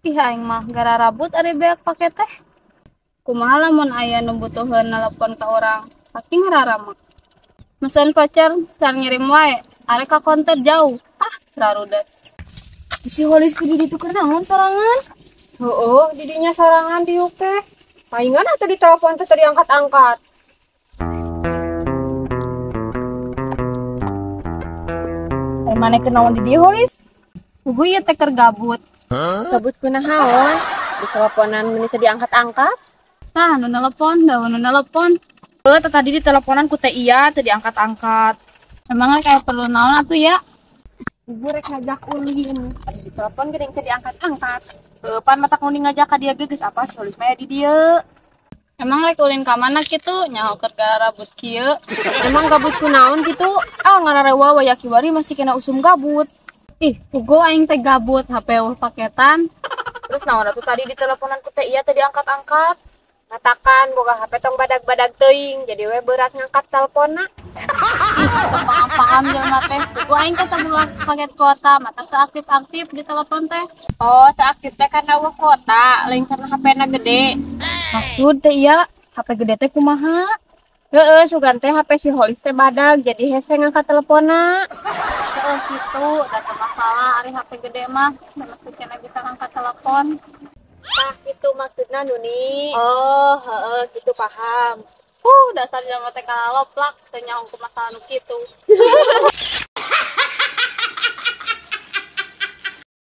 Ih aing mah gara rabut ari beak paket teh. Kumaha lamun aya nu butuheun nelepon ka urang, pasti ngararama. Mesen voucher can ngirim wae, arek ka konter jauh. Ah, rarudet. Si Holis ku di ditu keur naon sorangan? Heueuh, di dinya sorangan diuk teh. Palingan atuh di telepon teh teu diangkat-angkat. Ai maneh keur naon di dieu Holis? Puguh ieu teh keur gabut. Gabut kunaon? Di teleponan meni teu diangkat-angkat. Tah, nu nelepon, da nu nelepon. Heuh, teh tadi diteleponan ku teh iya teu diangkat-angkat. Emang rek aya perlu naon atuh ya? Ibu rek ngajak ulin, tadi ditelepon geuning teu diangkat-angkat. Heuh, pan matak nu ngajak ka dia ge geus apa si Holis mah aya di dieu. Emang rek ulin ka mana kitu? Nyaho keur garabut kieu. Emang gabut kunaon kitu? Ah, ngararewa waya kiwari masih kena usum gabut. Ih, puguh aing teh gabut, HP eueuh paketan. Terus naon atuh tadi diteleponan ku teh iya teu diangkat-angkat? Katakan boga HP tong badag-badag teuing, jadi we berat ngangkat teleponna. Ih, teu paham-paham jelema teh. Puguh aing teh teu boga paket kuota, mata teu aktif-aktif di telepon teh. Oh, teu aktif teh karena eueuh kuota, lain karena HP-na gede. Maksud teh iya, HP gede teh kumaha? Heeh, sugan teh HP si Holis teh badag, jadi hese ngangkat teleponna. Heeh, kitu, da teu masalah ari HP gede mah, da masih keneh bisa ngangkat telepon. Tah kitu maksudna Nuni. Oh, heeh, kitu paham. Dasar jelema teh kalaloplak, teu nyaho ku masalah nu kitu.